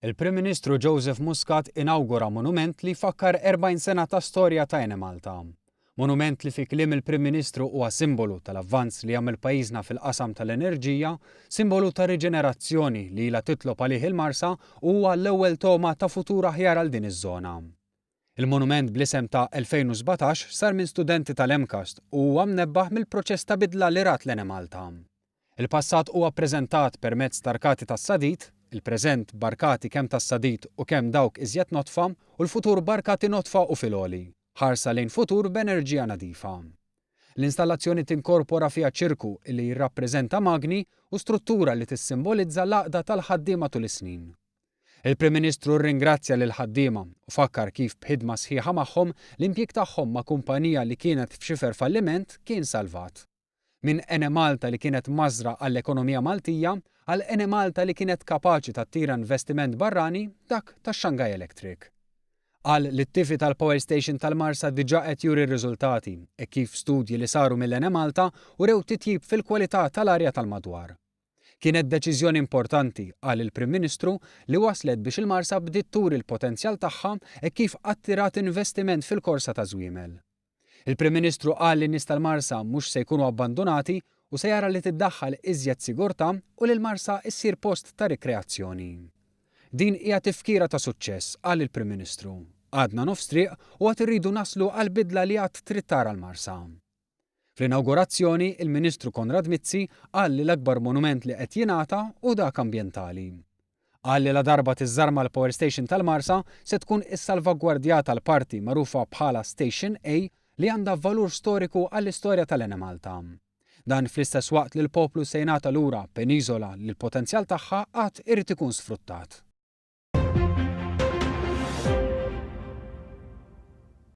Il-Prim Ministru Joseph Muscat inawgura monument li jfakkar 40 sena ta' storja ta' Enemalta. Monument li fi kliem il-Prim Ministru huwa simbolu tal-avvanz li għamel pajjiżna fil-qasam tal-enerġija, simbolu ta' riġenerazzjoni li ilha titlob għalih il-Marsa u huwa l-ewwel togħma ta' futur aħjar għal din iż-żona. Il-monument bl-isem ta' 2017 sar minn studenti tal-MCAST u huwa mnebbaħ mill-proċess ta' bidla li rat l-Enemalta. Il-passat huwa ppreżentat permezz ta' arkati tas-sadid, il-preżent b'arkati kemm tas-sadid u kemm dawk iżjed nodfa, u l-futur b'arkati nodfa u fil-għoli, ħarsa lejn futur b'enerġija nadifa. L-installazzjoni tinkorpora fiha ċirku li jirrappreżenta magni u struttura li tissimbolizza l-għaqda tal-ħaddiema tul is-snin. Il-Prim Ministru rringrazzja lill-ħaddiema u fakkar kif b'ħidma sħiħa magħhom, l-impjieg tagħhom ma' kumpanija li kienet f'xifer falliment kien salvat. Minn Enemalta li kienet mażra għall-ekonomija Maltija, għal Enemalta li kienet kapaċi tattira investiment barrani, dak tax-Shanghai Electric. Qal li t-tifi tal-power station tal-Marsa diġà qed juri r-riżultati, hekk kif studji li saru mill-Enemalta urew titjib fil-kwalità tal-arja tal-madwar. Kienet deċiżjoni importanti, qal il-Prim Ministru, li wasslet biex il-Marsa bdiet turi l-potenzjal tagħha hekk kif attirat investiment fil-korsa taż-żwiemel. Il-Prim Ministru qal li n-nies tal-Marsa mhux se jkunu abbandunati u se jara li tiddaħħal iżjed sigurtà u li l-Marsa ssir post ta' rikreazzjoni. Din hija tifkira ta' suċċess, qal il-Prim Ministru. Għadna nofs triq u għad irridu naslu għall-bidla li għad trid tara l-Marsa. Fl-inawgurazzjoni, il-Ministru Konrad Mizzi qal li l-akbar monument li qed jingħata hu dak ambjentali. Qal li ladarba tiżżarma l-power station tal-Marsa se tkun issalvagwardjata l-parti magħrufa bħala Station A li għandha valur storiku għall-istorja tal-Enemalta. Dan fl-istess waqt li l-poplu se jingħata lura peniżola li l-potenzjal tagħha għad irid ikun sfruttat.